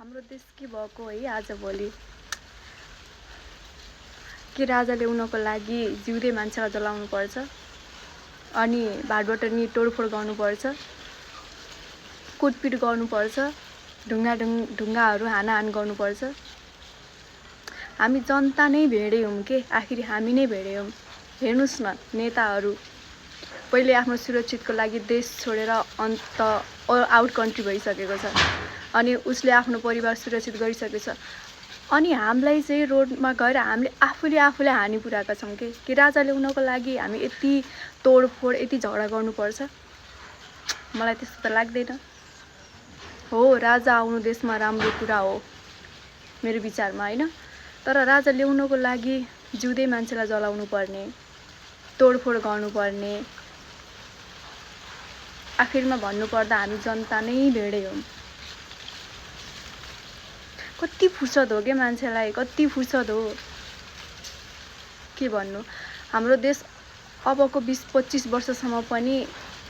हाम्रो देश के भएको है आजभोलि के राजा ल्याउनको लागि जिउँदै मान्छेलाई जलाउनु पर्छ अनि भाटबटनी तोडफोड गर्नुपर्छ, कुटपिट गर्नुपर्छ, ढुङ्गाहरू हानाहान गर्नुपर्छ। हामी जनता नै भेडे हौँ के, आखिर हामी नै भेडे हौँ। हेर्नुस् न, नेताहरू पहिले आफ्नो सुरक्षितको लागि देश छोडेर आउट कन्ट्री भइसकेको छ अनि उसले आफ्नो परिवार सुरक्षित गरिसकेको छ। अनि हामीलाई चाहिँ रोडमा गएर हामीले आफूले हानि पुर्याएका छौँ के राजा ल्याउनको लागि हामी यति तोडफोड यति झगडा गर्नुपर्छ? मलाई त्यस्तो त लाग्दैन। हो, राजा आउनु देशमा राम्रो कुरा हो मेरो विचारमा, हैन? तर राजा ल्याउनको लागि जिउँदै मान्छेलाई जलाउनु पर्ने, तोडफोड गर्नुपर्ने, आखिरमा भन्नुपर्दा हामी जनता नै भेडे हौँ। कति फुर्सद हो के मान्छेलाई, कति फुर्सद हो के भन्नु। हाम्रो देश अबको 20-25 वर्षसम्म पनि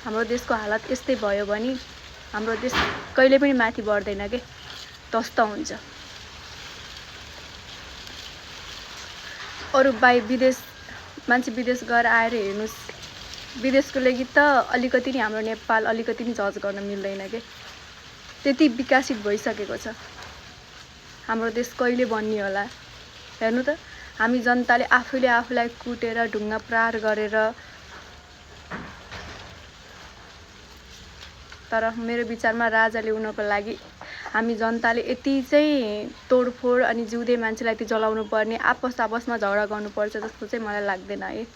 हाम्रो देशको हालत यस्तै भयो भने हाम्रो देश कहिले पनि माथि बढ्दैन के, ध्वस्त हुन्छ। अरू मान्छे विदेश गएर आएर हेर्नुस्, विदेशको लागि त अलिकति नि हाम्रो नेपाल अलिकति नि जज गर्न मिल्दैन के, त्यति विकसित भइसकेको छ। हाम्रो देश कहिले बन्ने होला हेर्नु त। हामी जनताले आफूलाई कुटेर ढुङ्गा प्रहार गरेर, तर मेरो विचारमा राजा ल्याउनको लागि हामी जनताले यति चाहिँ तोडफोड अनि जिउँदै मान्छेलाई यति जलाउनु पर्ने, आपसमा झगडा गर्नुपर्छ जस्तो चाहिँ मलाई लाग्दैन है।